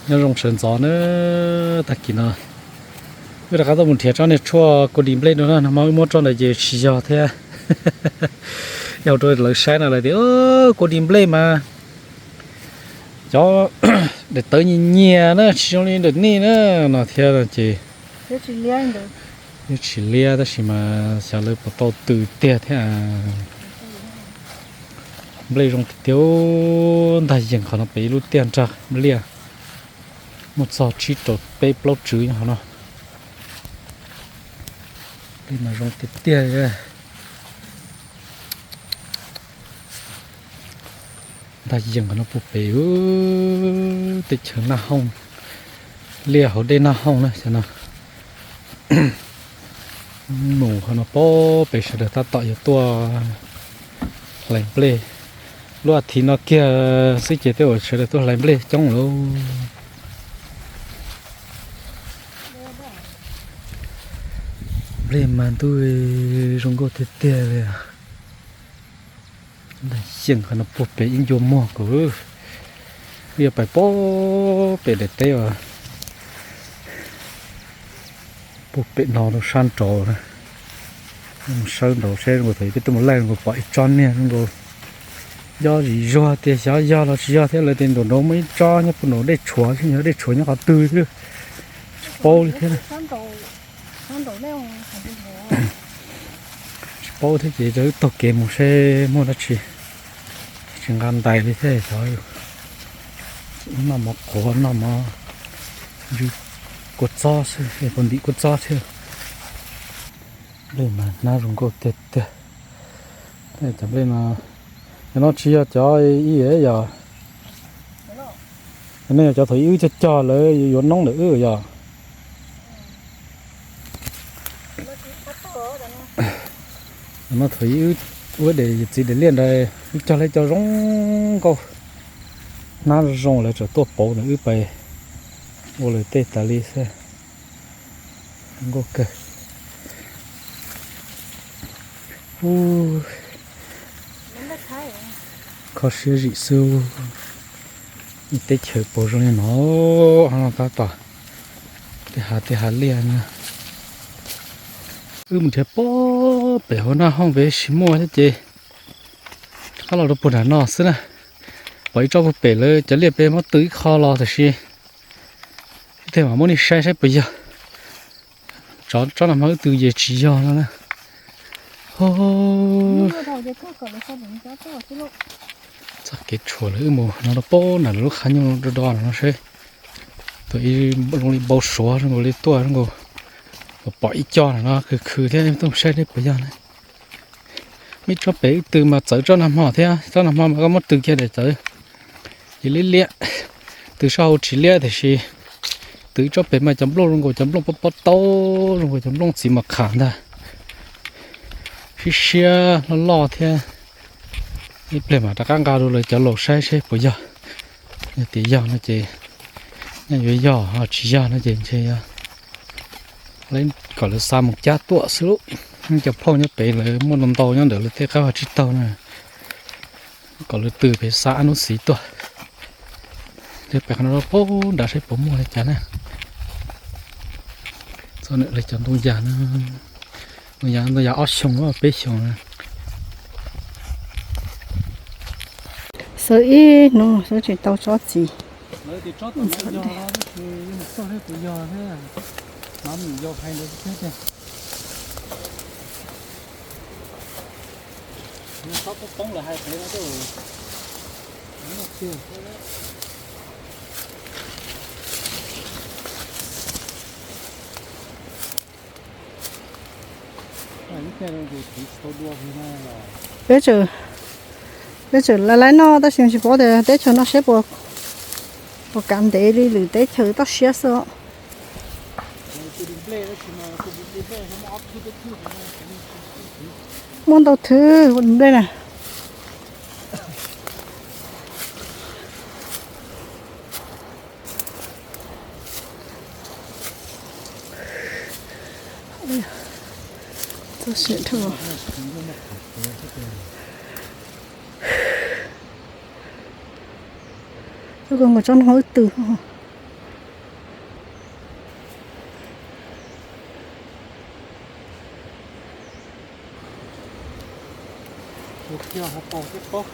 Nyob zoo sawv ntxov na, tag kis no wb rov qab tuaj mus nrhiav tsob niag tshuaj kua dis nplej no na, nag hmo wb muab tsob ntawd ces tsis yog thiab. Yog rau lawv saib no lawv tias kua dis nplej mas cov daim tawv nyias nyias na, tsis zoo li daim nej na no thiab no ces yeej tsis liab tab sis mas xyov lawv puas tau tw tiag thiab. Nplej zoo tiag tiag, ntag yees qhov no pem ib lub tiaj nrag liaj, muaj txog tsib rau peb plaub tswv nyob qhov no. Nplej mas zoo tiag tiag. Ntag yees qhov no puag pem teb chaws Naj Hooj, liaj hauv dej Naj Hooj na xyov no. Mus qhov no puag pem sawv daws tab tom yuav tuaj hlais nplej. Lub as thiv no kiag xwb ces tej uas sawv daws tuaj hlais nplej coob lawm. Nplej mas ntuj zoo nkauj tiag tiag li. Ntag yees qhov no puag pem ib ncua muag kuv, wb yuav pais puag pem daim teb uas puag pem no rau sab nraud na. Sawb nraud seb zoo nkaus thaum peb tuaj mus laij zoo nkaus pom ib tsob niag zoo nkaus nyob zim zuag tias xyov yog los tsis yog thiab, lawv tias nraum nraud muaj ib tsob nyob puag nraum dej tshuav, xyov dej tshuav nyob qhov twg thiab, tsis paub li thiab. Tsis paub thiab ces rau wb taug kev mus seb muaj dab tsi. Tsis nqa ntais li thiab xyov, noj mov qhuav noj mov ntsw kua txob xwb, puag ntim kua txob thiab. Nplej mas hnab zoo nkauj tiag tiag. Cov nplej no, cov no tsis yog cov ib yam, cov no yog cov thaum ub wb cog cog lawv yuav noob ntawm wb yog. Cov no thaum ub wb ua daim txiv daim liaj ntawd wb cog lawv cov zoo nkauj, hnab zoo lawv tseem tuaj pauv ntawm wb pais ua lawv tej tas li xwb. Zoo nkauj kawg. Kho siab zim xwb, teb chaws puas zoo li no, tab tom tej hav tej hav liaj na. Wb mus nrhiav puag pem hauv Naj Hooj pem tsis muaj thiab ces rov qab los rau puag nram no xwb na. Pom ib tsob puag pem lawv cov liaj pem muab tw ib qho los tiam sis tej mam muab nej saib saib puas yog. Tsob tsob nag hmo wb tw ces tsis yog no na. Txoj kev tshuam lawv wb mus no rau puag nram lub qhab nyooj do do no seb. Tus ib zoo li npau suav zoo nkaus li tuaj zoo nkaus, pom ib co no khwv khwv thiab tuaj saib seb puas yog na. Muaj ib tsob pem wb tw mas txawv tsob nag hmo thiab, tsob nag hmo mas koj muab tw kiag daim txawv ces liab liab, tw sab hauv tsis liab tiam sis tw tsob pem mas cov nplooj zoo nkaus cov nplooj pob pob taub zoo nkaus cov nplooj txiv mos kham ntag. Siab siab loj loj thiab. Ib pliag mam rov qab nqa rau lawv cov laus saib seb puas yog. Yog tias yog no ces nyob yuav yog, ho tsis yog no ces ntshe yog kom lawv xa mus cab tuaj xwb lauj. Cov phauj nyob pem lawv muaj ntau ntau nyob ntawd lawv tej qab vaj tsib taug na, kom lawv tw pem xa ab hnub xiv tuaj. Pem qhov no puag nrad saib puas muaj li cas na. Txog nws li cov ntoo yas na, ntoo yas, ntoo yas ob xyoos peb xyoos na. Xav ib hnub xav tsis tau tsob txiv. Peb tseem, peb tseem laiv laiv noj tab sis tsis paub tias teb chaws no seb puas, puas kav ntev li lwm teb chaws toj siab xwb os. Muaj ntau thwv nplej na. Txoj sia dhau. Ub, koj nkaus tsob no wb tw. Yog hauv paus thiab pob.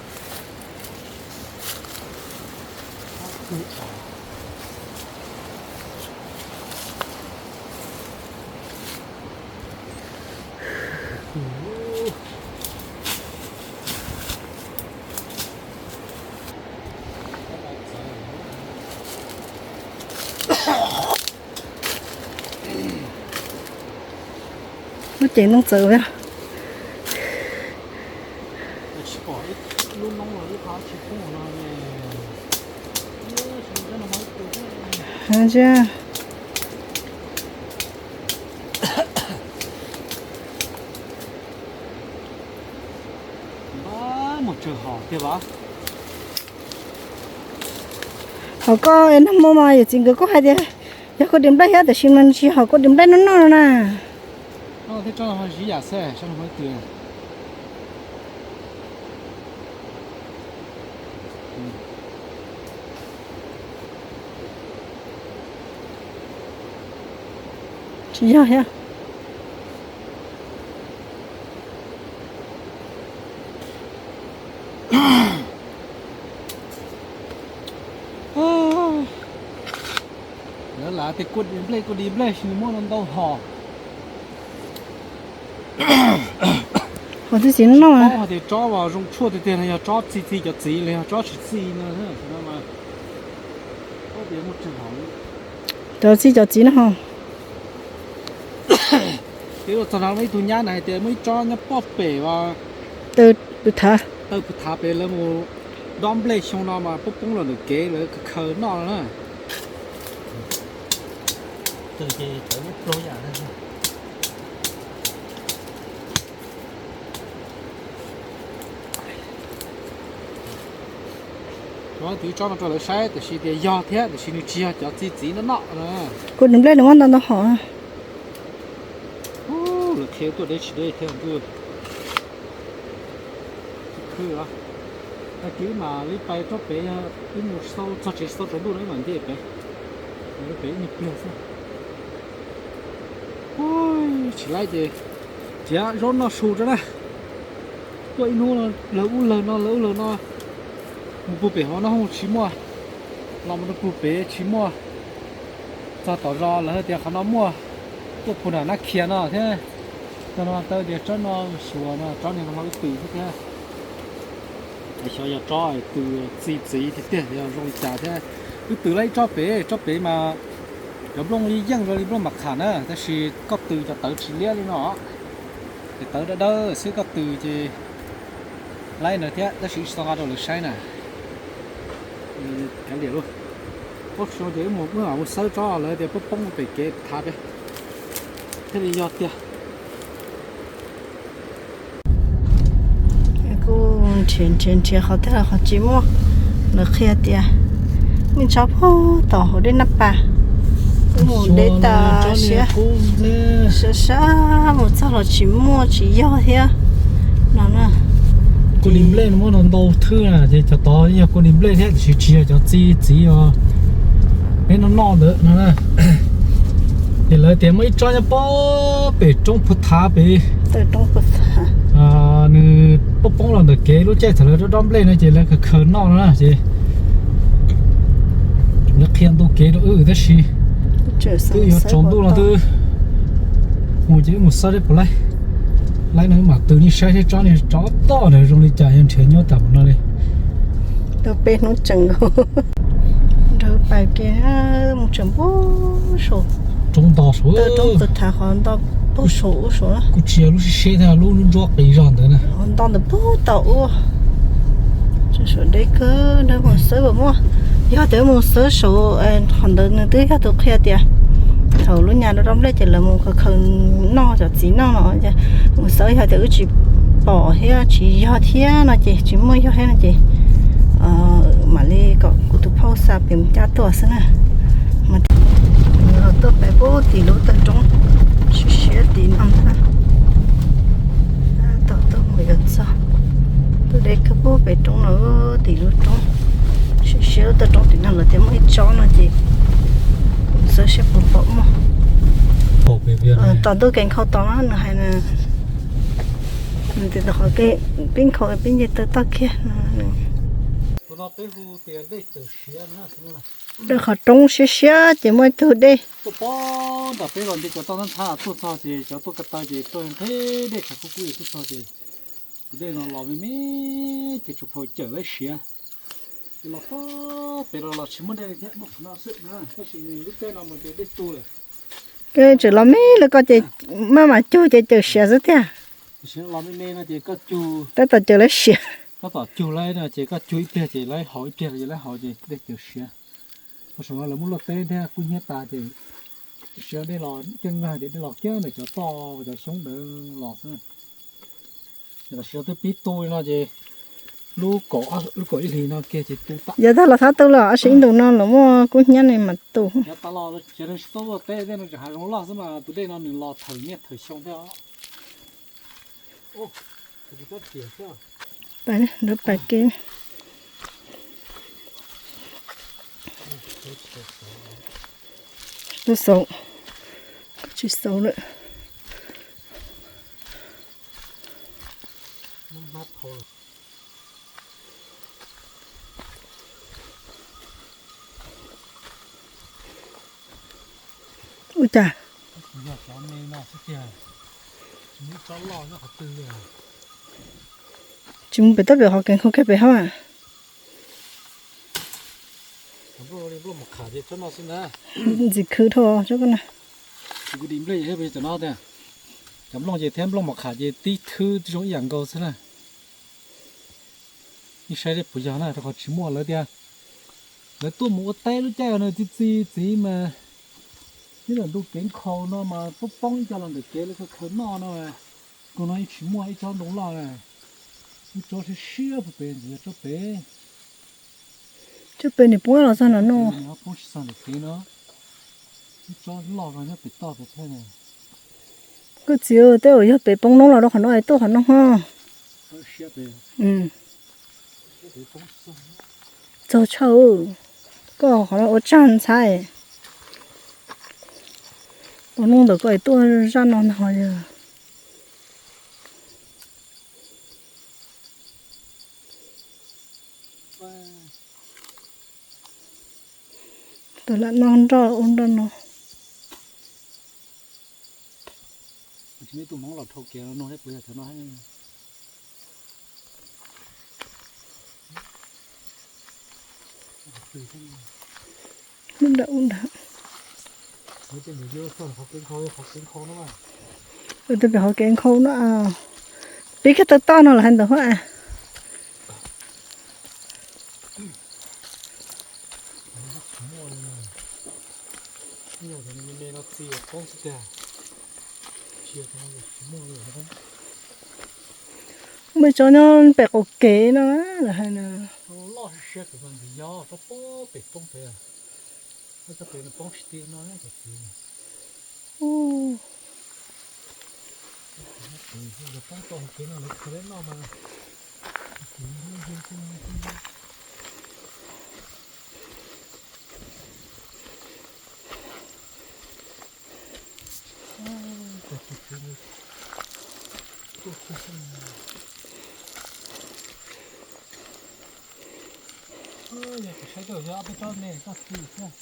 Lub cev ntoo txawv. Hos koj nag hmo mas yawm txiv nkawd kuj hais tias yog kua dis nplej thiab, tab sis mas tsis yog kua dis nplej noj noj no na. Tsis yog thiab. Lawv lam tias kua dis nplej, kua dis nplej, sis nws muaj ntau hom. Hos tib txiv noj, paub hais tias tsob uas zoo tshuaj tiag tiag los yog tsob txi txiv cov txiv los yog tsob tsis txi no. Cov txi cov txiv no ho. Kev ua txog no muaj ib tug nyab na hais tias muaj ib tsob nyob pob pem uas taw pw thav, taw pw thav pem, lawv mus dob nplej xyoo no mas poob poob los ntawm kev, lawv khaws khaws noj no na. Kuv twb tsob no rau lawv saib, tiam sis tias yog thiab, tiam sis nws tsis yog cov txi txiv noj noj na. Kua dis nplej nws muaj ntau ntau hom. Lawv qhia tuaj deb tsis deb thiab ntuj. Khwb, tag kis wb mam li pais tsob pem, yog wb mus xauj txog tsev xauj tsaus ntuj no wb mam nce pem. Pem ib nyuag pliag xwb. Tsis laib ces txiav zaub noj su rau na. Tuaj ib hnub lawg ub lawg no lawg ub lawg no, mus puag pem hauv no tsis muaj, los mus rau puag pem tsis muaj, txog tom zos lawv hais tias qhov no muaj, tuaj puag nram Nab Khias no thiab. Txog no tau tias tsob no suav no, tsob niag no mas wb twm thiab thiab. Xyov yog tsob twm txi txiv tiag tiag yog zoo li cas thiab. Wb twm lawm ib tsob pem, tsob pem mas cov nplooj yeej zoo li nplooj mam kham na, tab sis koj twm cov tawv tsis liab li no. Ces tawv dawb dawb xwb, koj twm ces laib ntawd thiab, tab sis tsis tau nqa rau lawv saib na. Kav liam lauj. Paub tsis zoo ces wb mam mus xawb tsob lawv tias poob poob pem kev thav pem thiaj li yog tiag. Kuj nrhiav nrhiav nrhiav qhov twg los qhov tsis muaj. Lawv qhia tias muaj ib tsob puag tom hauv dej Naj Pas, wb mus deb tas siab, sab sab mus txog los tsis muaj tsis yog thiab no na. Kua dis nplej no muaj ntau ntau thwj na, ces cov tod yog kua dis nplej thiab, tiam sis tsis yog cov txi txiv os, peb noj noj ntawd no na. Ces lawv tias muaj ib tsob nyob pob pem roob puag thav pem, nws poob poob los ntawm kev lub caij thaum lawv dob dob nplej no ces lawv khaws khaws noj no na ces lawv qhia ntu kev rau wb tab sis twb yuav tsaus ntuj no twb mus ces wb mus xawb seb puas laib. Laib no wb mam twm nej saib seb tsob niag tsov toj ntawd zoo li cas yog nrhiav nyuaj tas mus no li. Tau peb hnub tseem nkaus, nrog pais ke mus tseem npuab saum roob, nto saum, roob txawv thav qhov nto puag saum ub saum na. Kuj tsis yog lub siab siab thiab, lub lub ntsuab qis zog ntawd na, nto ntawd puag tau ub. Saum deb kawg, mus xawb puas muaj. Yog tias mus xawb saum qhov ntawd nws twb yog tus qhia tias thaum lub nyas rau rau nplej ces lawv mus khaws khaws noj cov txiv noj no. Mus xawb yog tias wb tsis pom thiab tsis yog thiab no ces, tsis muaj yog thiab no ces mam li kom kuv tus phauj xa pem mus cab tuaj xwb na. Mas los tuaj pem puag tim lub taw roob, siab siab tim no na. Tom tuaj mus yuav txog, tuaj deb kawg puag pem roob no, tim lub roob, siab siab lub taw roob tim no lawv tias muaj ib tsob no ces xawb saib puas pom muaj. Tom ntuj kev nkhaus tod na nws hais na. Ntawm qhov kev pib nkhaus pib nce taw toj kiag. Rau qhov roob siab siab ces muaj ib tug dej. Tuaj pem nram peb los nce cov toj ntxhab ntxhab tuaj txog ces cov tuaj ko taw ces tuaj nqhis dej tshav kub kub tuaj txog ces tus dej no los me me ces tsuas phau cawm lawv siav. Los pem los los tsis muaj dej li thiab, muaj qhov no xwb na, tab sis nws lub teb no mus ces dej tu lawm. Ces tseem los me li ko ces maj mam cug ces cawm siav xwb tiag. Tam sim no los me me no ces koj cug, tab tom cawm lawv siav. Koj tom cug lawv no ces koj cug ib pliag ces lawv haus, ib pliag ces lawv haus ces dej cawm siav. Koj saum no lawv muab luaj teb thiab kub hnyiab tas ces siav dej los caj nqag ces dej los kiag ntawm cov toj cov xyoob ntawd los xwb. Ces tam sim no twb pib tu li no ces lub kaum, lub kaum ib hlis no kiag ces tu tag. Yav tag los txhob tu los, tab sis ib ntus no los muaj kub hnyiab ne mam tu. Yav tas los ces nws tsis tuaj luaj teb, tej no tseem hav zoov loj xwb mas tus dej no nws los thawm niaj thawm xyoo thiab os. Pais, pais kev. Tsis xauv, tsis xauv lawm. Ua cas? Tsis mus pem toj pem qhov kev nkhaus kiag pem hauv. Ntxim khwv dhau tsob koj na. Cov nplooj ces thiab nplooj mos kham ces tib thwb zoo ib yam nkaus xwb na. Ib saib seb puas yog na, rau qhov tsis muaj lawv tias lawv tuaj mus ua teb lub caij no txi txi txiv mas, nyob ntawm ntu kev nkhaus no mas poob poob ib co los ntawm kev lawv khaws khaws noj no. Tus no yeej tsis muaj ib tsob ntoo loj na. Ib tsob siab siab puag pem ntawd yog tsob pem. Tsob pem nws poob los txog no no. Poob tsis txog ntawm kev no. Ib tsob loj no nyob pem toj pem thiab. Koj txiv, tej zaum yog pem poob noob los rau qhov no es tuaj qhov no ho. Txog tshaj, koj qhov no ua tsag ntxhab. Poob noob ntawm koj es tuaj zaj no ntag yog. Tus lam noj nroj ua nroj no. Ntawm ub ntawd. Tus pem qhov kev nkhaus no, pib kiag taw toj no los hais ntawd hos. Muaj tsob nyob pem qaum kev no lawm hais na. Yog kuv saib tej zaum yog ob peb tsob me koj txiv thiab.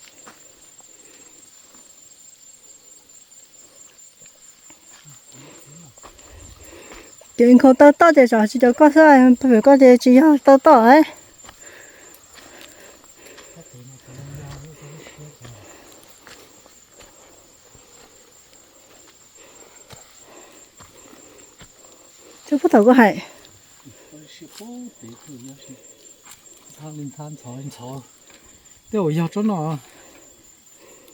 Ces nkhaus taw toj ces tsam tsis cov koj xwb, pem koj ces tsis yog taw toj. Tsob puag thaum koj hais. Tej zaum yog tsob no,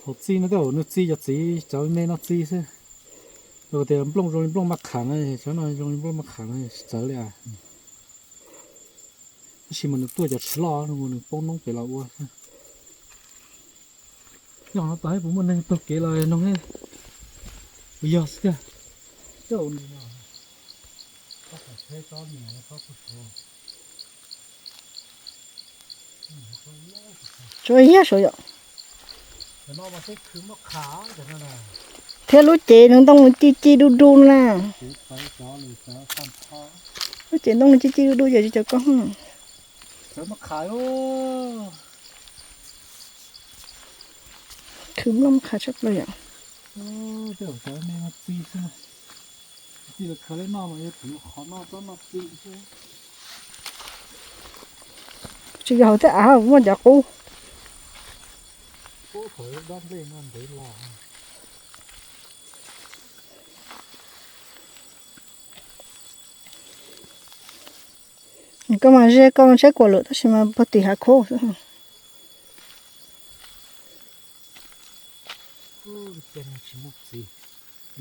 hauv txij no tej zaum nws txi cov txiv cov me no txi xwb. Luag tias nplooj zoo li nplooj maj kham no, tsob no zoo li nplooj maj kham no tsis txawv li as. Tab sis mas nws tuaj cov tsis loj, nws poob noob pem los ua. Nyob no tau puas muaj neeg taug kev los noog, puas yog xwb tiag. Tsob iab saud yom. Thiab lub cev ntoo ci ci du du na. Lub cev ntoo ci ci du du ces tsis cov koj. Khwv nplooj qhav tshaj plaws yom. Tsis yog hauv thiab av muaj cov qub. Koj mas ze koj tsheb kuam lawm tab sis mas puag tim hav khaub xwb.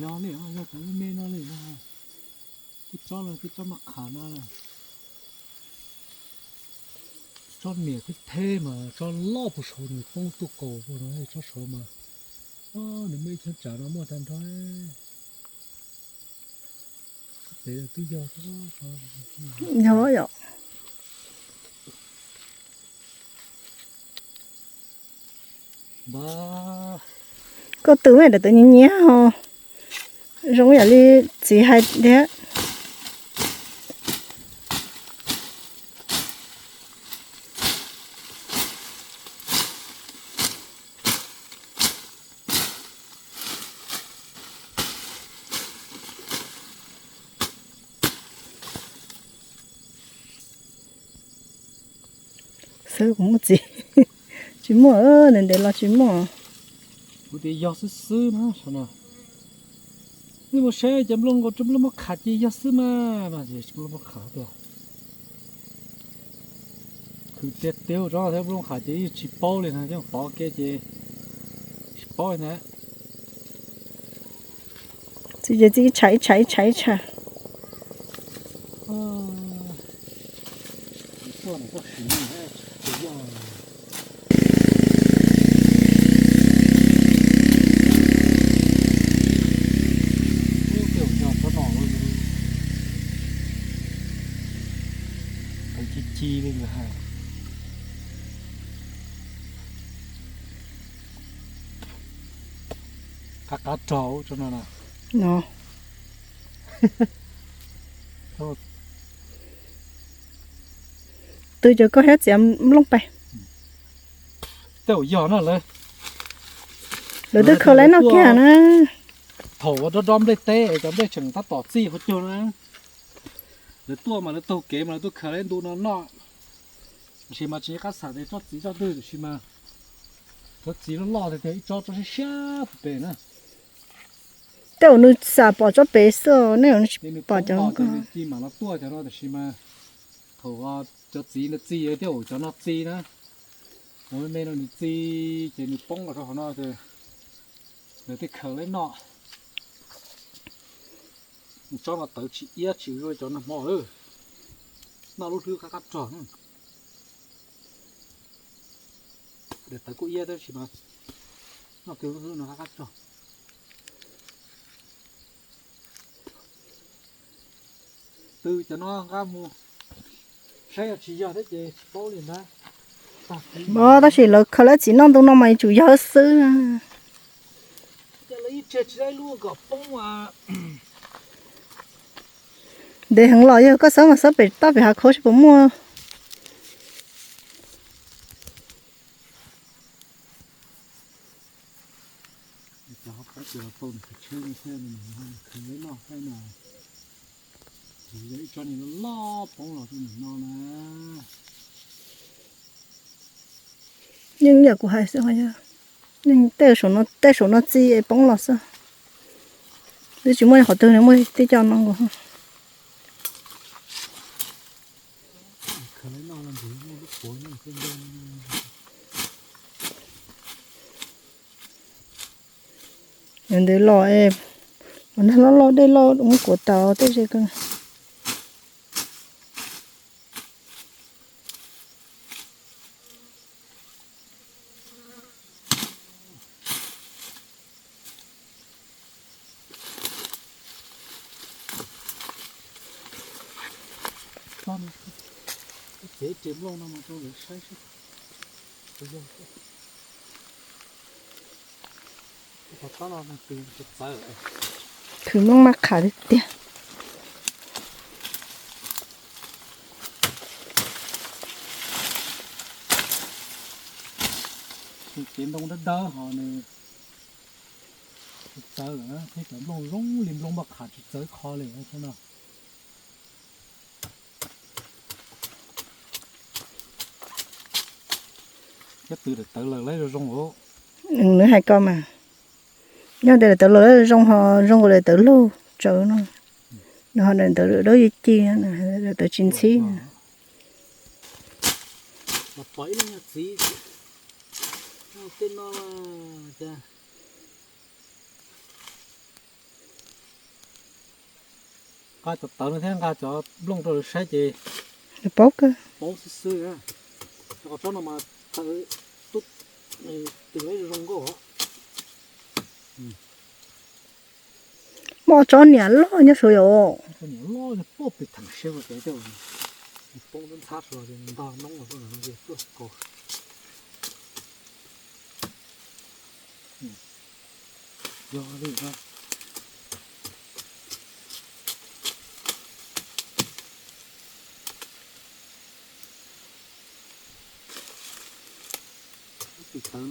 Yog li, yog cov me no li no, tib tsob no tib tsob maj qham no, tsob niam theb theb mas tsob loj puag saud nws poob tuaj kaus puag no, tsob saud mas nws muaj ib cheeb tsam no muaj tag nrho. Tsob pem twb yog. Yog yom. Koj tw me daim tawv nyias nyias ho zoo yam li txiv hais thiab. Xwb kuv muaj txiv. Tsis muaj, ntev ntev los tsis muaj. Kuv tias yog xwb xwb na, nej mus saib cov nplooj nkaus, nplooj maj qham ces yog xwb mas, no ces nplooj maj qham tiag. Khwv tiag tiag tsob thiab nplooj qham ces yeej tsis paub li na, yeej pov kev ces tsis paub li ntag. Txiv ces txiv ib tsha ib tsha ib tsha ib tsha. Ci ci li ntawd. Qab qab rog ub tso no na. Twb cov koj thiab txiav nplooj pais. Tej zaum yog no lawv, lawv twb khaws lawv noj kiag na. Thaum ua dob dob nplej teb cov nplej tseem tab tom txij qhov cug na. Lawv tuaj mas lawv taug kev mas lawv tuaj khaws lawv ntu no noj. Tab sis mas tsis nco qab xav tias tsob txiv tsob twg, tab sis mas cov txiv loj loj tiag tiag ib tsob tsob siab siab pem na. Tej zaum nws xam pom tsob pem xwb, nej tsis pom cov no. Ci mam los tuaj cov no tab sis mas thaum cov txiv no txi thiab, cov no txi na, cov me me no nws txi ces nws poob los rau hauv no ces lawv thiaj khaws lawv noj. Tsob no tawv tsis iab tsis zoo cov nag hmo lawm, noj lub hlwb qab qab rog. Tawv kuj iab tab sis mas noj kiag lub hlwb no qab qab rog. Twb cov no nqa mus saib yog tsis yog thiab ces tsis paub li ntag. Tab sis lawv khaws lawv txiv noj ntu no mas yuav tsum yog xwb. Ntev heev los yog koj xawb mas xawb pem toj pem hav khaub seb puas muaj. Yeej yam kuv hais xwb, tej saum no txi es poob los xwb. Twb tsis muaj qhov twg, muaj tib co no nkaus. Yog ntawd los es, ua nag loj loj dej loj muab kuav tas tej ze ko. Txiav ib ris nplooj no mus rau lawv saib seb puas yog. Khwv nplooj maj qham tiag tiag. Ces ntoo dawb dawb ho nws tsis txawv lawm, thiab cov nplooj zoo li nplooj maj qham tsis txawv qho li no. Nyob twg daim tawv lawg lawv zoo zoo. Nws hais ko mas, nyob ntawm daim tawv lawg zoo ho zoo nkaus daim tawv lug tsawv no. Nws ho daim ntawd dawb ci ci, daim tawv tsis ntxhib. Nqa cov tawv no thiab nqa cov nplooj rau lawv saib ces paub kawg, paub xwb xwb. Qhov tsob no mas tawv tub, tus zoo zoo nkauj. Muaj tsob niam loj nyob saud yom. Niam loj pem theem siab ua kev coj poob ntxhab sua ntog noob tuaj ko. Yog li no. Tseem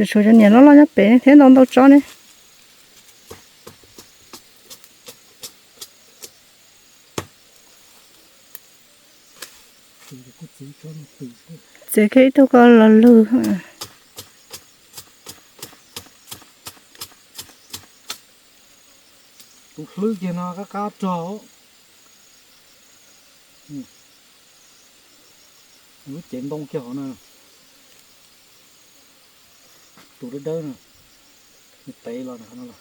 tshuav cov niam loj loj nyob pem thiab ntau ntau tsob ne. Txiav kiag ib tug ko los lug. Tus hlwb kiag no qab qab rog. Lub cev ntoo kiag hauv no. Tus dawb dawb no, nws tev los no los.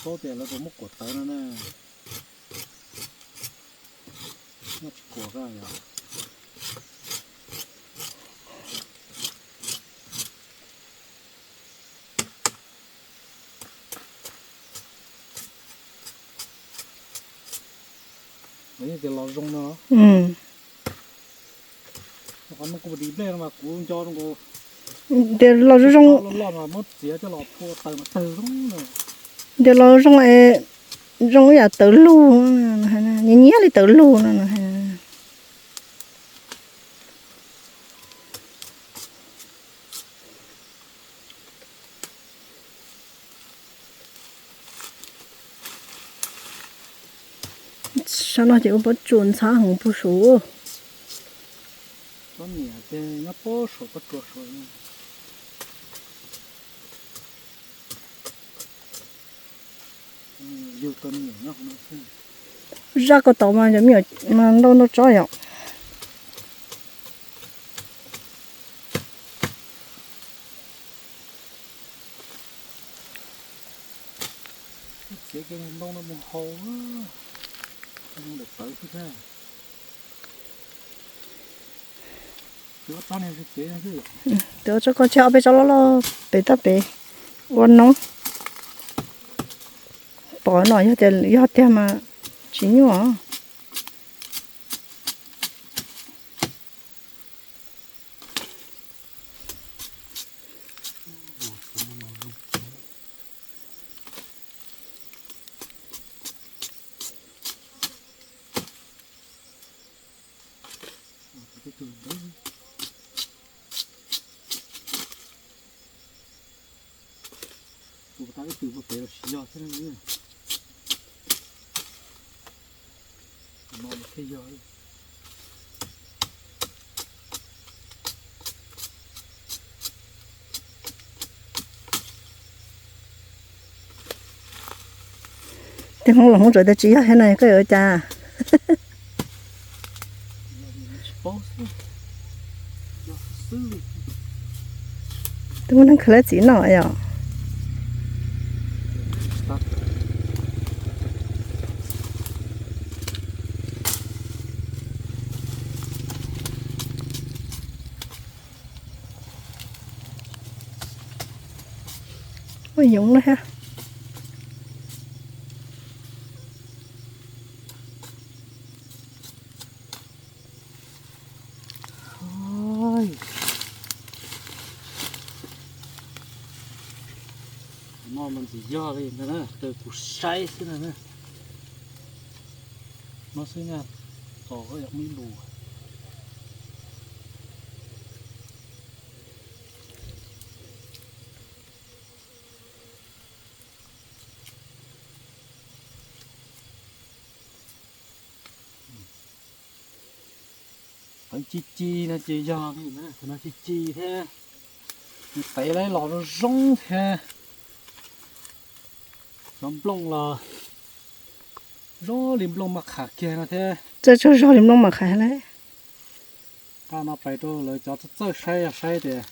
Paub tias lawv puas muab kuam tawv no na. Muab tsis kuam ko yog. Tias los zoo no. Qhov no kuv di nplej no mas kuv nco zoo. Tias los zoo zoo. Loj loj mas muab txiav coj los phua tawg mas tawg zoo na. Tias los zoo, zoo ib yam tawv lug, nyias nyias li tawv lug no. Sab no ces ua pob tsuas ntxhab heev puag saud. Tsob niam ces nyob pob saum pob tsuas saud. Zaj ko tau mas cov me nyuam mas ntau ntau tsob yom. Txiav kiag ntoo no mus hau, ntoo daim tawv xwb thiab. Tus tsob ko tseg ob peb tsob loj loj pem toj pem ua noob. Pom no yog tiag, yog tiag mas tsis nyuaj. Tus tau ib tug puag pem los tsis yog thiab. Tus no thiaj yog. Tej Hmoob los Hmoob txawv tias tsis yog thiab no koj yuav ua cas? Twb muaj neeg khaws lawv txiv noj yom. Ua yoov na thiab. Mas ntxim yog li ntag na, raws kuv saib xwb na. No xwb na, tos koj yog muaj ib lus. Tawv ci ci no ces yog li na, no ci ci thiab. Tev los los zoo zoo thiab. Cov nplooj los zoo li nplooj maj qham kiag no thiab. Txawj tsaug zog li nplooj maj qham lawm. Qab no pais rau lawv cov txawj txawj saib yog saib tias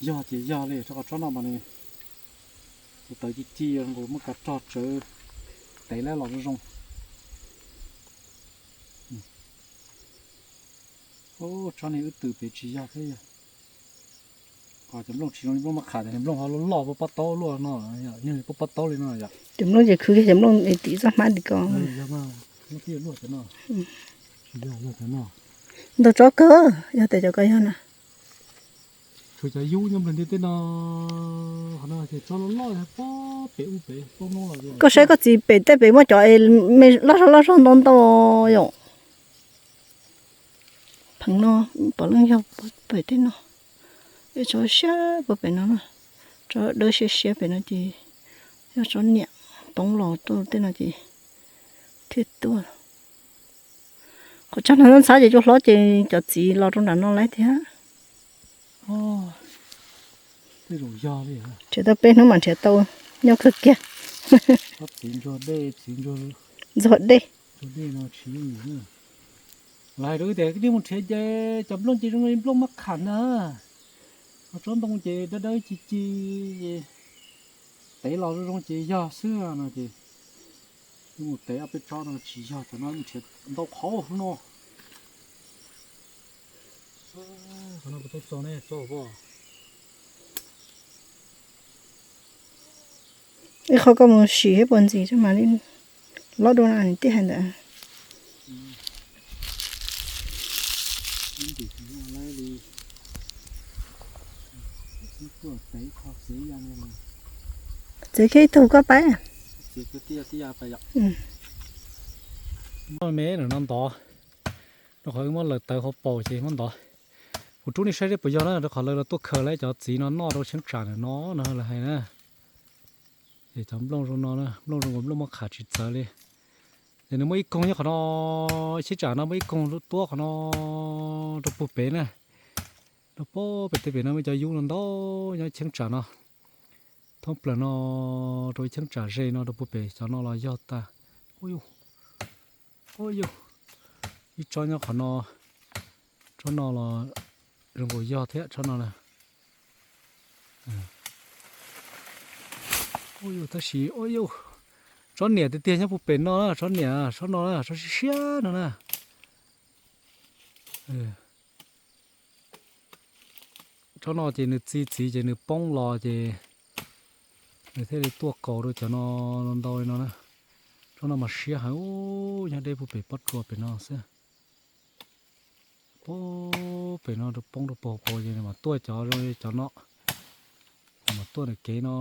yog ces yog li, rau qhov tsob no mas nws tawv ci ci, nqus muaj kav rog tsawv, tev los los zoo zoo. Tsob no wb twm pem tsis yog thiab yog. Qhov cov nplooj tsis zoo li nplooj maj qham, nplooj ho loj loj puag pob taub luaj no, yog puag pob taub li no yom. Cov nplooj ces khwv kiag cov nplooj tim txoj hmab tim ko. Yog mas, nplooj tij luaj cov no. Tsis yog, yog cov no. Ntau tsob kawg, yog tias cov ko yog na. Tshuav cov yub nyob nplog ntiaj teb no, qhov no ces tsob loj loj pob pem ub pem pob noob los. Koj saib koj txiv pem tej pem muaj cov me loj zog loj zog ntau ntau yom. Pheev no, pom leej yog pem tej no. Ib tsob siab puag pem no na, tsob dawb siab siab pem no ces yog tsob niam poob los tuaj tej no ces thiaj tuaj. Qhov tsob no ntxhab ces cua hlob ces cov txiv los rau nram no lawm thiab. Tej zaum yog li. Nrhiav tau peb hnub mas nrhiav tau nyob kawg kiag. Txiv ntsuag dej, txiv ntsuag dej. Lais rau wb tias wb mus nrhiav ces cov nplooj ces zoo li nplooj maj qham na. Ho tsob ntoo ces dawb dawb ci ci, tev los zoo zoo ces yog xwb no ces wb mus tev ob peb tsob no tsis yog, cov no nrhiav ntau qhov no. Qhov no puas tau txog ne, txog pob? Ib qho koj mus sim thiab puas ntxim mas li lob dua no nws tij hais ntawd. Txiav kiag ib tug koj pab. Muab me no ntov, rau qhov wb muab lawv tawv qhov paus ces muab ntov. Kuv rub nej saib seb puas yog na, rau qhov lawv los tuaj khaws lawv cov txiv no noj rau cheeb tsam ntawm no no lawv hais na. Ces cov nplooj zoo no, nplooj zoo nkaus nplooj maj qham tsis txawv li. Ces nws muaj ib koog nyob qhov no, cheeb tsam no muaj ib koog tuab qhov no rau puag pem na. Rau puag pem tej pem no muaj cov yub no ntau nyob cheeb tsam no. Thoob plaws no rau ib cheeb tsam ze no rau puag pem cov no los yog tas. Ub yuj, ub yuj, ib tsob nyob qhov no, tsob no los zoo nkaus yog thiab tsob no na. Ub yuj, tab sis ub yuj, tsob niam tiag tiag nyob puag pem no na, tsob niam, tsob no na, tsob siab siab no na. Tsob no ces nws txi txiv ces nws poob los ces nws thiaj li tuaj kaus rau cov no ntau li no na. Tsob no mas siab heev, nyob deb puag pem pob tsuas pem no xwb. Puag pem no rau poob rau puag pem ces nws mam tuaj cov zoo li cov no, nws mam tuaj nws kev no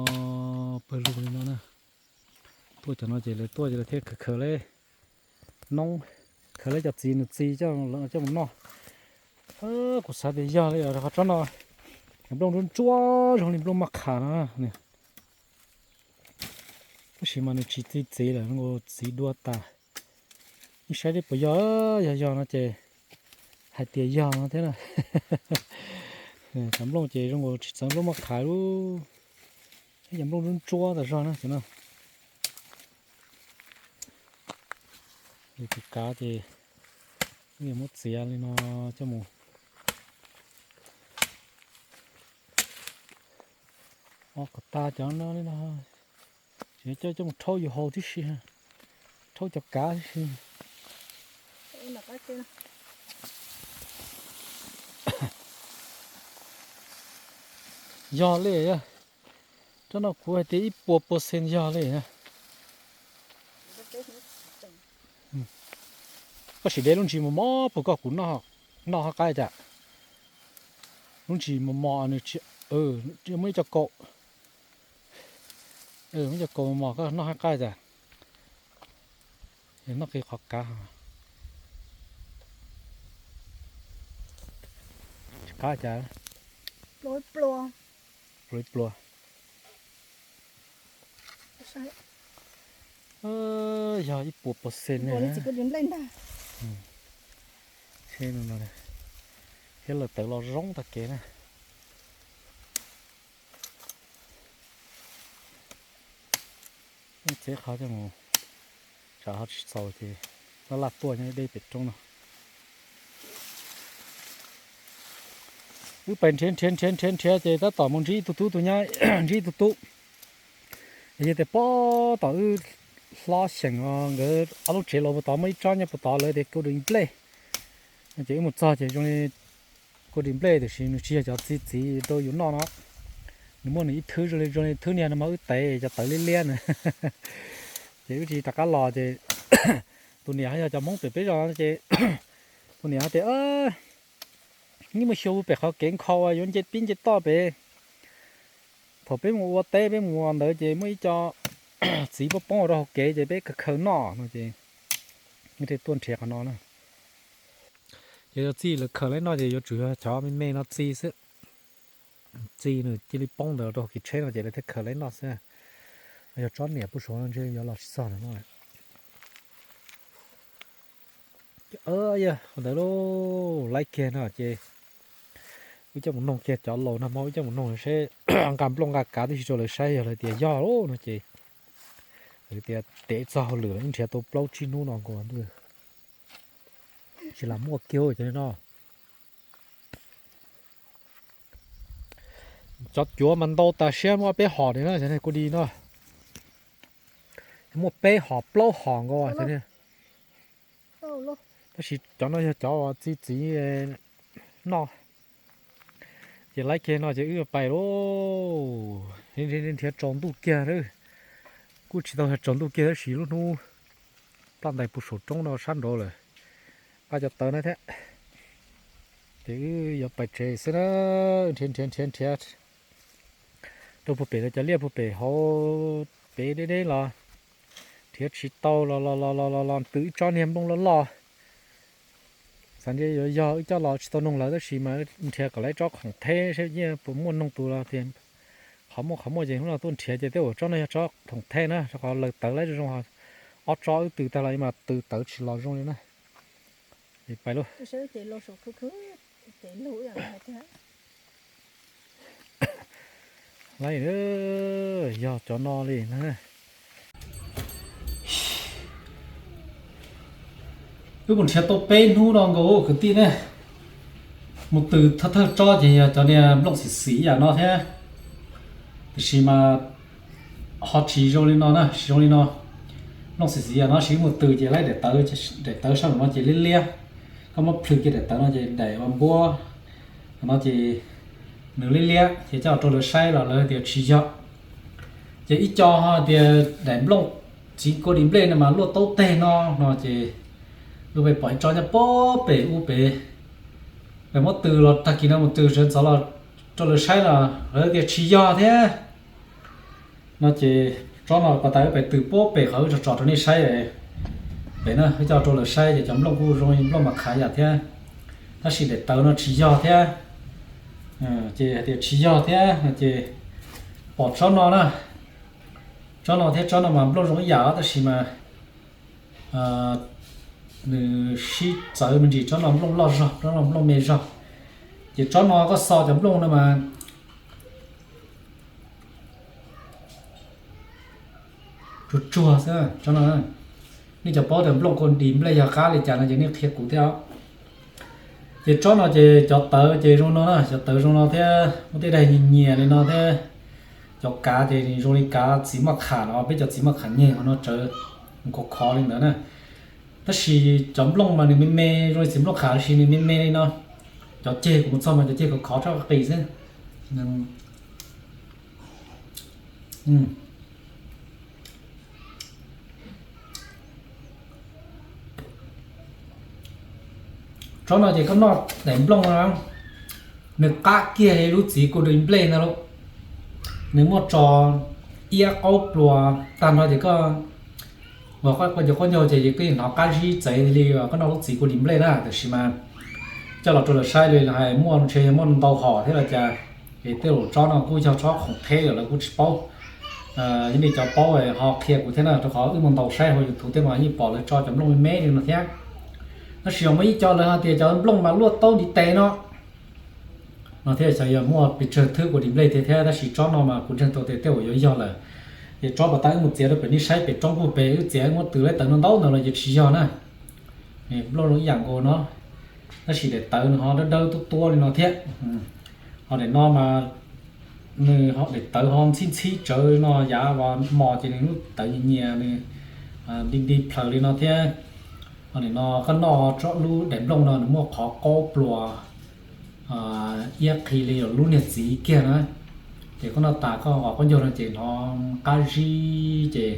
pawg lug li no na. Tuaj cov no ces lawv tuaj ces lawv thiaj khaws khaws li noob, khaws li cov txiv nws txi coj mus noj. Kuv xav tias yog li os, qhov tsob no nplooj ntsuab ntsuab zoo li nplooj maj qham no. Tab sis mas nws tsis txi txiv lawm, nkaus txiv dua tas. Nej saib seb puas yog, yog yog no ces hais tias yog no thiab na. Cov nplooj ces zoo nkaus tsis txawv nplooj maj qham lub, thiab cov nplooj ntsuab ntsuab tas zog na cov no. Li tus kav ces wb yuav muab txiav li no coj mus. Os, kom tas cov no li no, tseem coj coj mus rhaub yus haus tib si, rhaub cov kav tib si. Yog li, tsob no kuv hais tias ib puas percent yog li. Koj sim de lub ntsis mos mos puag koj kuv noj ho qab cas. Lub ntsis mos mos nws tsis, muaj ib co kaum. Muab cov kaus mos koj noj hab qab cas? Noj qis qhov kav. Tsis qab cas? Pluav pluav. Yog ib puas percent ne. Thiab lawv tawv los zoo tag kev na. Txev qhov coj mus, tsam ho tsis txaus ces laj laj tuaj nyob deb pem roob no. Wb pais nrhiav nrhiav nrhiav nrhiav nrhiav ces tab tom mus ntsib ib tug tub, tus nyab ntsib ib tug tub. Yog tias puag tom wb hlob xyeem os, nkawd ob lub tsev los puag tod, muaj ib tsob nyob puag tod lawv tias kua dis nplej. Ces wb mus txog ces zoo li kua dis nplej tiam sis nws tsis yog cov txi txiv rau yus noj no. Nws muaj nws ib thwb zoo li zoo li thwb niag no mas wb tev cov tawv liab liab na. Ces wb tsis rov qab los ces tus niam yog cov Hmoob pem peb zos no ces tus niam tias, yeej muaj xyuas puag pem qhov kev nkhaus uas yuav nce pib nce toj pem. Thaum peb mus ua teb peb mus ua ntawd ces muaj ib co txiv poob poob rau hauv kev ces peb khaws khaws noj no ces wb thiaj tuaj nrhiav qhov no na. Ces yog txij lawv khaws lawv noj ces yuav tsum yog cov me me no txi xwb. Txi nws cia li poob ntawd rau hauv kev tsheb no ces lawv thiaj khaws lawv noj xwb. Yog tsob niam puag saud no ntshe yuav los tsis txog ntawm no. Yog qhov ntawd lauj, laib kiag no ces wb coj mus noog kiag cov laus nag hmo, wb coj mus noog seb nqa nplooj nqa kav tib si rau lawv saib, yog lawv tias yog lauj no ces lawv tias tes txog hauj lwm los wb nrhiav tau plaub tsib hnub no nkaus ntuj, tsis lam muaj kiag cov no. Cov cuav mas ntau tas siab, muaj peb hom li na, cov kua dis no muaj peb hom plaub hom nkaus. Tab sis cov no yog cov txi txiv noj. Ces laib kiag no ces wb pais lauj, nrhiav tsaus ntuj kiag, kuj tsis tau tsaus ntuj kiag tab sis lub hnub ploj ntais puag saum roob no sab nraud lawm, nqa cov tawv no thiab. Ces wb yuav pais tsev xwb na, nrhiav nrhiav nrhiav nrhiav rau puag pem lawv cov liaj puag pem hauv pem deb deb los nrhiav tsis tau los los los los los los tw ib tsob niag nplooj loj loj. Xav ntshe yuav yog wb coj los tsis tau noog lawv tab sis mas nrhiav kom lawv tsob khoom theb seb puas muaj noog tus los tias qhov muaj qhov muaj ces hnub no tuaj nrhiav ces tej zaum tsob no yog tsob khoom theb na, rau qhov lawv tawv lawv zoo zoo. Ob tsob wb tw tag los mas tw tawv tsis los zoo li na. Pais lauj. Yog cov no li na. Wb mus nrhiav tau peb hnub no nkaus kwv tij ne, mus tw thawj thawj tsob ces yog cov niag nplooj xim xim yam no thiab, tiam sis mas ho tsis zoo li no na, tsis zoo li no. Nplooj xim xim yam no sis wb mus tw ces laib daim tawv, daim tawv sab nraum no ces liab liab. Koj muab plhws kiag daim tawv no ces daim ua npuab no ces nws liab liab ces coj rau lawv saib los lawv tias tsis yog. Ces ib co ho tias daim nplooj txiv kua dis nplej no mas luaj taub teg no no ces luag pem pom ib tsob nyob puag pem ub pem, pem muab tw los tag kis no mus tw sawv ntxov los rau lawv saib los lawv tias tsis yog thiab. No ces tsob no pas tas wb pem tw puag pem qhov wb tso tso rau nej saib pem na, wb coj rau lawv saib ces cov nplooj kuj zoo li nplooj mas khav yam thiab, tab sis daim tawv no tsis yog thiab. Ces hais tias tsis yog thiab no ces pom tsob no na, tsob no thiab tsob no mas nplooj zoo ib yam tab sis mas nws sib txawv me ntsis, tsob no nplooj loj zog, tsob no nplooj me zog. Ces tsob no koj xo cov nplooj no mas tsuag tsuag xwb tsob no. Nej cov paub tias nplooj kua dis nplej yog qab li cas no ces nej qhia kuv thiab os. Ces tsob no ces cov tawv ces zoo no na, cov tawv zoo no thiab muaj tej daim nyias nyias li no thiab. Cov kav ces zoo li kav txiv maj kham no, peb cov txiv maj kham nyeg no tsawv, khov khov li ntawd na. Tab sis cov nplooj mas nws me me zoo li txiv nplooj kham tab sis nws me me li no. Cov ceg kuv mus txog mas cov ceg khov khov tsob qis xwb. Tsob no ces koj noj daim nplooj no, nws qab kiag li lub txiv kua dis nplej ntag lauj. Nws muaj tso iab qaub pluas tag nrho ces koj, uas koj cov qaub ncaug ces koj yeej hnov qab zib txawv li koj noj lub txiv kua lis nplej na. Tiam sis mas coj los rau lawv saib li hais muaj ntshe yog muaj ntau hom thiab los cas, ces tej zaum tsob no kuj yog tsob khoom theb lawm lawv kuj tsis paub. Yog nej cov paub ho qhia kuv thiab na, rau qhov wb mus ntaus saib hauv YouTube tej mas yeej pom lawv tso cov nplooj me me li no thiab. Tab sis muaj ib co lawv hais tias cov nplooj mas luaj taub ntiv tes no no thiab, xyov yog muaj pes tsawg thwb kua lis nplej tiag thiab, tab sis tsob no mas kuv ntseeg tau tias tej zaum yuav yog lawm. Ces tsob pas tas wb mus txiav rau pem nej saib pem roob puag pem, wb txiav wb muab tws laib tawv no ntau ntawd los yeej tsis yog na. Nplooj zoo ib yam nkaus no, tab sis daim tawv nws ho dawb dawb tuab tuab li no thiab. Ho daim no mas nws daim tawv ho ntxhib ntxhib tsawv no, yav uas mos ces nws lub tawv nyias nyias nws nti nti plaws li no thiab. Ho nim no koj noj tsob lub daim nplooj no nws muaj qhov qaub pluas iab qhi li lub niag txiv kiag na. Ces koj noj tas koj qhov qaub ncaug no ces hnov qab zib ces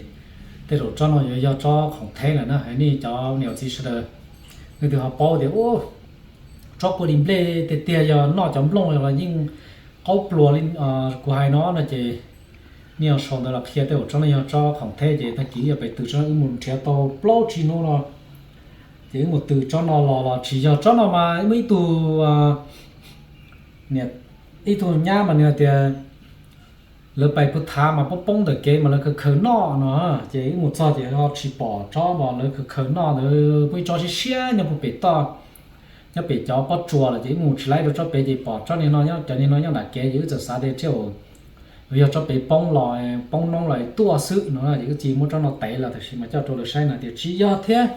tej zaum tsob no yuav yog tsob khoom theb lawm na. Hais nej cov niam txiv sawv daws, leej twg ho paub tias tsob kua lis nplej tiag tiag yog noj cov nplooj los yeej qaub pluas li kuv hais no no ces nej ho sau ntawv los qhia tej zaum tsob no yog tsob khoom theb. Ces tag kis wb yuav pem tws tsob no, wb mus nrhiav tau plaub tsib hnub no ces wb mus tws tsob no los los tsis yog tsob no mas muaj ib tug ib tug nyab mas nws hais tias lawv pais puag thav mas poob poob ntawm kev mas lawv khaws khaws noj no. Ces wb mus txog ces ho tsis pom tsob mas lawv khaws khaws noj ntawd, muaj ib tsob siab siab nyob puag pem toj, nyob pem cov pob tsuas lawm ces wb mus tsis laib rau tsob pem ces pom tsob niag no, cov niag no nyob nram kev ces wb txawm xav tias tej zaum yog tsob pem poob los poob noob los tuaj xwb no ces wb cia muab tsob no tev los, tiam sis mas coj rau lawv saib no tias tsis yog thiab.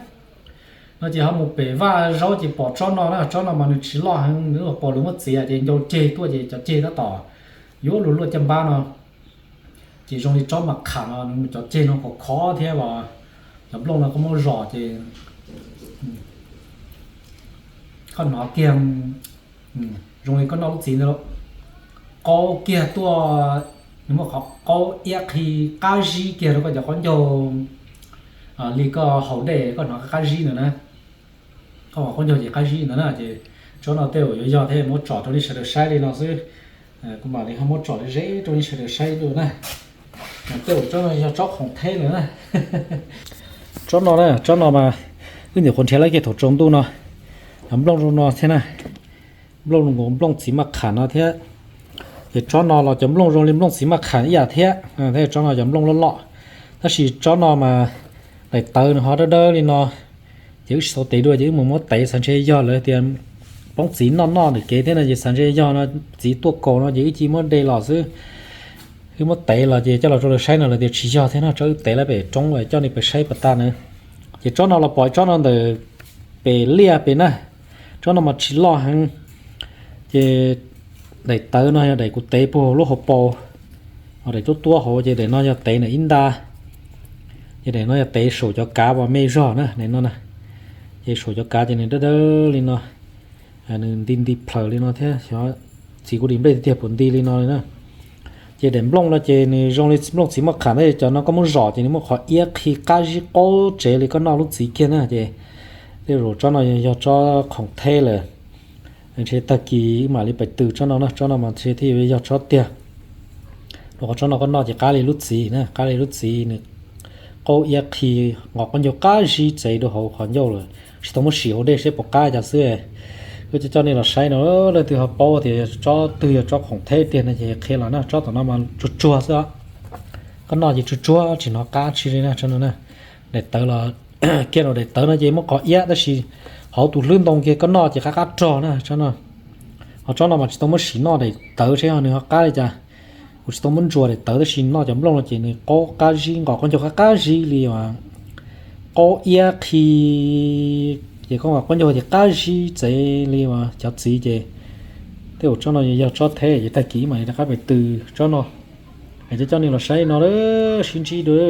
No ces ho mus pem vaj zaub ces pom tsob no na, tsob no mas nws tsis loj heev, nws pom lawv muab txiav ces ncau ceg tuaj ces cov ceg tab tom yuav luag luaj caj npab no. Ces zoo li tsob mas kham no nws cov ceg no khov khov thiab los cov nplooj no koj muab zom ces koj hnov kiag zoo li koj noj lub txiv ntawd, qaub kiag tuaj, nws muaj qhov qaub iab qhi qab zib kiag rau koj cov qaub ncaug li koj haus dej koj hnov qab zib ntawd na. Koj qaub ncaug ces qab zib ntawd na. Ces tsob no tej zaum yuav yog thiab, muab tsom rau nej sawv daws saib li no xwb. Kuv mam li ho muab tsom ze ze rau nej sawv daws saib dua na. Tej zaum tsob no yog tsob khoom theb lawm na. Tsob no na, tsob no mas wb nyuam qhuav nrhiav lawm kiag thaum tsaus ntuj no, nplooj zoo no thiab na. Nplooj zoo nkaus nplooj txiv maj kham no thiab. Ces tsob no los cov nplooj zoo li nplooj txiv maj kham ib yam thiab, thiab tsob no cov nplooj loj loj. Tab sis tsob no mas daim tawv nws ho dawb dawb li no, ces wb tsis tau tev dua ces wb mus muab tev xav ntshe yog lawv tias poob txiv noj noj ntawm kev thiab no ces xav ntshe yog no, txiv tuaj kaus no ces wb cia muab de los xwb. Wb muab tev los ces coj los rau lawv saib no lawv tias tsis yog thiab no, tsob wb tev lawm pem roob coj nej pem saib pas tas na. Ces tsob no los pom tsob no ntawm pem liaj pem na. Tsob no mas tsis loj heev, ces daim tawv no yog daim kuv tev puag lub hauv paus, ho daim tuab tuab hauv ces daim no yog tev ntawm ib nta, ces daim no yog tev saum cov kav uas me zog na, daim no na. Ces saum cov kav ces nws dawb dawb li no, nws nti nti plaws li no thiab, xyov txiv kua lis nplej tiag tiag puas nti li no li na. Ces daim nplooj no ces nws zoo li nplooj txiv maj kham tab sis cov no koj muab zom ces nws muaj qhov iab qhi qab zib qaub tsev li koj noj lub txiv kiag na. Ces tej zaum tsob no yog tsob khoom theb lawm. Ntshe tag kis wb mam li pais tws tsob no na, tsob no mas ntshe thiaj yuav yog tsob tiag. Rau qhov tsob no koj noj ces qab li lub txiv na, qab li lub txiv, nws qaub iab qhi, nqos qaub ncaug qab zib txev rau hauv qhov ncauj lawm, tsis tau muab sim hauv dej seb puas qab cas xwb. Wb coj coj nej los saib no, leej twg ho paub tias tsob twg yog tsob khoom theb tiag no ces qhia los na. Tsob tom no mas tsuag tsuag xwb os. Koj noj ces tsuag tsuag tsis hnov qab tsi li na tsob no na. Daim tawv los kiag rau daim tawv no ces muab qhov iab tab sis hauv tus hlwb ntoo kiag koj noj ces qab qab rog na tsob no. Ho tsob no mas tsis tau muab sim noj daim tawv seb ho nws ho qab li cas. Kuv tsis tau muab ntsuas daim tawv tab sis noj cov nplooj no ces nws qaub qab zib, nqos qaub ncaug qab qab zib li uas qaub iab qhi, ces koj nqos qaub ncaug ces qab zib txev li uas cov txiv ces tej zaum tsob no yog tsob theb ces tag kis mam li rov qab pem tws tsob no. Es coj coj nej los saib no, sib ntsib dua.